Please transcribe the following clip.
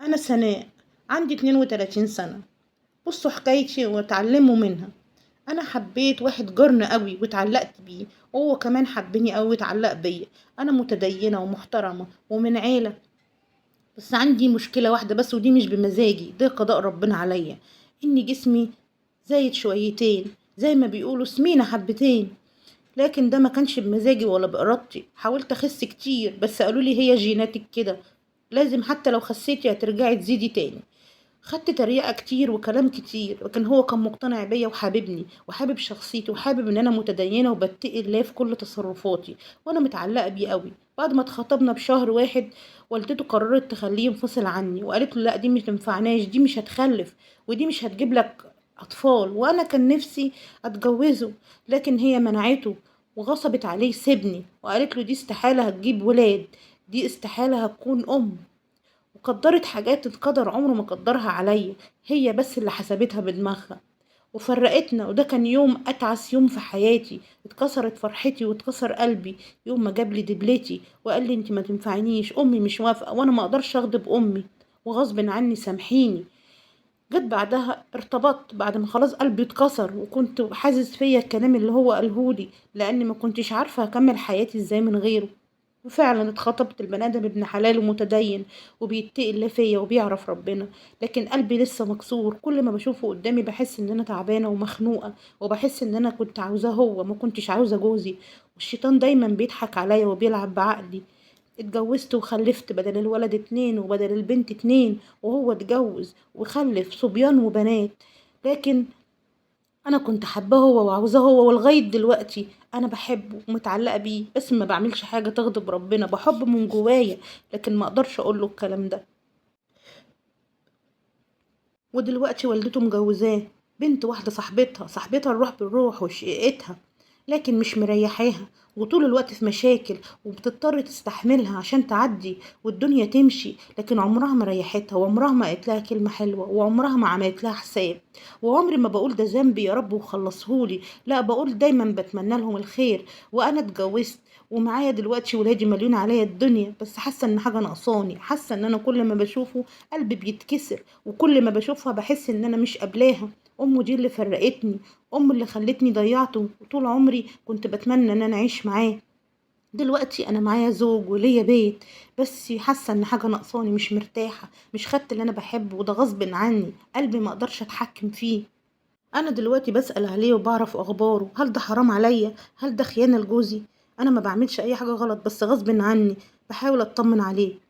أنا سناء، عندي 32 سنة. بصوا حكايتي وتعلموا منها. أنا حبيت واحد جارنا قوي واتعلقت بيه، وهو كمان حبني قوي واتعلق بيا. أنا متدينة ومحترمة ومن عيلة، بس عندي مشكلة واحدة بس، ودي مش بمزاجي، ده قضاء ربنا عليا، إن جسمي زايد شويتين، زي ما بيقولوا سمينة حبتين، لكن ده ما كانش بمزاجي ولا بإرادتي. حاولت أخس كتير بس قالوا لي هي جيناتك كده، لازم حتى لو خسيتي هترجعي تزيدي تاني. خدت تريقة كتير وكلام كتير، لكن هو كان مقتنع بيا وحاببني وحابب شخصيتي وحابب ان انا متدينة وبتقي الله في كل تصرفاتي، وانا متعلقة بيه قوي. بعد ما اتخطبنا بشهر واحد والدته قررت تخليه ينفصل عني، وقالت له لا دي مش تنفعناش، دي مش هتخلف ودي مش هتجيب لك اطفال، وانا كان نفسي اتجوزه، لكن هي منعته وغصبت عليه يسيبني، وقالت له دي استحالة هتجيب ولاد، دي استحالة هتكون ام، وقدرت حاجات القدر عمره ما قدرها عليا، هي بس اللي حسبتها بدماغها وفرقتنا. وده كان يوم اتعس يوم في حياتي، اتكسرت فرحتي واتكسر قلبي يوم ما جاب لي دبلتي وقال لي انت ما تنفعنيش، امي مش موافقه وانا ما اقدرش اغضب امي وغصب عني سامحيني. جت بعدها ارتبطت بعد ما خلاص قلبي اتكسر، وكنت حاسس فيا الكلام اللي هو قالهولي، لان ما كنتش عارفه اكمل حياتي ازاي من غيره. وفعلا اتخطبت البني ادم ابن حلال ومتدين وبيتقي الله فيا وبيعرف ربنا، لكن قلبي لسه مكسور. كل ما بشوفه قدامي بحس ان انا تعبانه ومخنوقه، وبحس ان انا كنت عاوزاه هو، ما كنتش عاوزه جوزي، والشيطان دايما بيضحك عليا وبيلعب بعقلي. اتجوزت وخلفت بدل الولد 2 وبدل البنت 2، وهو اتجوز وخلف صبيان وبنات، لكن انا كنت حباه هو وعاوزاه هو، ولغايه دلوقتي انا بحبه ومتعلقه بيه، بس ما بعملش حاجه تغضب ربنا، بحب من جوايا لكن ما اقدرش اقول له الكلام ده. ودلوقتي والدته مجوزاه بنت واحده صاحبتها الروح بالروح وشقيقتها، لكن مش مريحاها وطول الوقت في مشاكل، وبتضطر تستحملها عشان تعدي والدنيا تمشي، لكن عمرها ما ريحتها وعمرها ما قالت لها كلمة حلوة وعمرها ما عملت لها حساب. وعمري ما بقول ده ذنبي يا رب وخلصهولي، لا بقول دايما بتمنى لهم الخير. وانا اتجوزت ومعايا دلوقتي ولادي مليون عليا الدنيا، بس حاسة ان حاجة ناقصاني، حاسة ان انا كل ما بشوفه قلبي بيتكسر، وكل ما بشوفها بحس ان انا مش قابلاها. امه دي اللي فرقتني، امه اللي خلتني ضيعته، وطول عمري كنت بتمنى ان انا اعيش معاه. دلوقتي انا معايا زوج وليا بيت، بس حاسه ان حاجه ناقصاني، مش مرتاحه، مش خدت اللي انا بحبه، وده غصب عني، قلبي ما اقدرش اتحكم فيه. انا دلوقتي بسال عليه وبعرف اخباره، هل ده حرام عليا؟ هل ده خيانه لجوزي؟ انا ما بعملش اي حاجه غلط، بس غصب عني بحاول اطمن عليه.